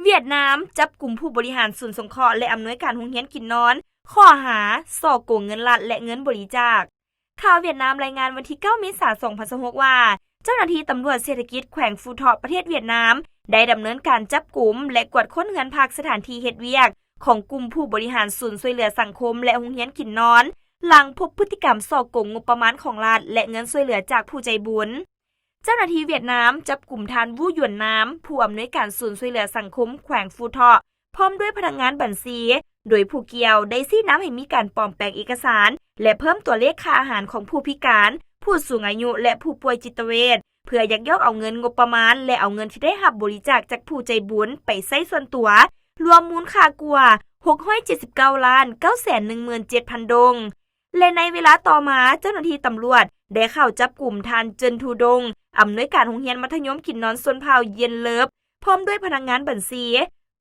ຫວຽດນາມ ຈັບກຸມຜູ້ບໍລິຫານສູນສົງເຄາະ ແລະ ອຳນວຍການໂຮງຮຽນກິນນອນ ຂໍ້ຫາສໍ້ໂກງເງິນລັດ ແລະ ເງິນບໍລິຈາກ. ຂ່າວຫວຽດນາມລາຍງານວັນທີເກົ້າ ເມສາ ສອງພັນຊາວຫົກ ວ່າ ເຈົ້າໜ້າທີ່ຕຳຫຼວດເສດຖະກິດແຂວງຟູເທາະ ປະເທດຫວຽດນາມ ໄດ້ດຳເນີນການຈັບກຸມ ແລະ ກວດຄົ້ນເຮືອນພັກ, ສະຖານທີ່ເຮັດວຽກຂອງກຸ່ມຜູ້ບໍລິຫານສູນຊ່ວຍເຫຼືອສັງຄົມ ແລະ ໂຮງຮຽນກິນນອນ ຫຼັງພົບພຶດຕິກຳສໍ້ໂກງງົບປະມານຂອງລັດ ແລະ ເງິນຊ່ວຍເຫຼືອຈາກຜູ້ໃຈບຸນ. ເຈົ້າໜ້າທີ່ຫວຽດນາມຈັບກຸມທ່ານ ວູ ຢວນນາມ ຜູ້ອຳນວຍການສູນຊ່ວຍເຫຼືອສັງຄົມແຂວງຟູເທາະ ພ້ອມດ້ວຍພະນັກງານບັນຊີ ໂດຍຜູ້ກ່ຽວໄດ້ຊີ້ນຳໃຫ້ມີການປອມແປງເອກະສານ ແລະ ເພີ່ມຕົວເລກຄ່າອາຫານຂອງຜູ້ພິການ, ຜູ້ສູງອາຍຸ ແລະ ຜູ້ປ່ວຍຈິດຕະເວດ ເພື່ອຍັກຍອກເອົາເງິນງົບປະມານ ແລະ ເອົາເງິນທີ່ໄດ້ຮັບບໍລິຈາກຈາກຜູ້ໃຈບຸນໄປໃຊ້ສ່ວນຕົວ ລວມມູນຄ່າກວ່າ ຫົກຮ້ອຍເຈັດສິບເກົ້າລ້ານ ເກົ້າແສນໜຶ່ງໝື່ນເຈັດພັນດົງ. ແລະ ໃນເວລາຕໍ່ມາ ເຈົ້າໜ້າທີ່ຕຳຫຼວດໄດ້ເຂົ້າຈັບກຸມທ່ານ ເຈິນ ທູດົງ ອຳນວຍການໂຮງຮຽນມັດທະຍົມກິນນອນຊົນເຜົ່າ ຢຽນເລີບ ພ້ອມດ້ວຍພະນັກງານບັນຊີ.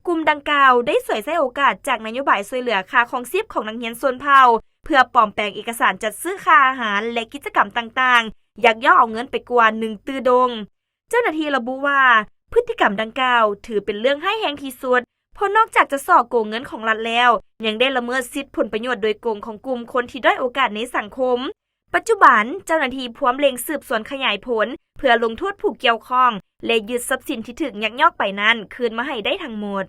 ກຸ່ມດັ່ງກ່າວໄດ້ສວຍໃຊ້ໂອກາດຈາກນະໂຍບາຍຊ່ວຍເຫຼືອຄ່າຄອງຊີບຂອງນັກຮຽນຊົນເຜົ່າ ເພື່ອປອມແປງເອກະສານຈັດຊື້ຄ່າອາຫານ ແລະ ກິດຈະກຳຕ່າງໆ, ຍັກຍອກເອົາເງິນໄປກວ່າໜຶ່ງຕື້ດົງ. ເຈົ້າໜ້າທີ່ລະບຸວ່າ ພຶດຕິກຳດັ່ງກ່າວຖືເປັນເລື່ອງຮ້າຍແຮງທີ່ສຸດ ເພາະນອກຈາກຈະສໍ້ໂກງເງິນຂອງລັດແລ້ວ ຍັງໄດ້ລະເມີດສິດຜົນປະໂຫຍດໂດຍກົງຂອງກຸ່ມຄົນທີ່ດ້ອຍໂອກາດໃນສັງຄົມ. ປັດຈຸບັນ ເຈົ້າໜ້າທີ່ພວມເລັ່ງສືບສວນຂະຫຍາຍຜົນ ເພື່ອລົງໂທດຜູ້ກ່ຽວຂ້ອງ ແລະ ຍຶດຊັບສິນທີ່ຖືກຍັກຍອກໄປນັ້ນຄືນມາໃຫ້ໄດ້ທັງໝົດ.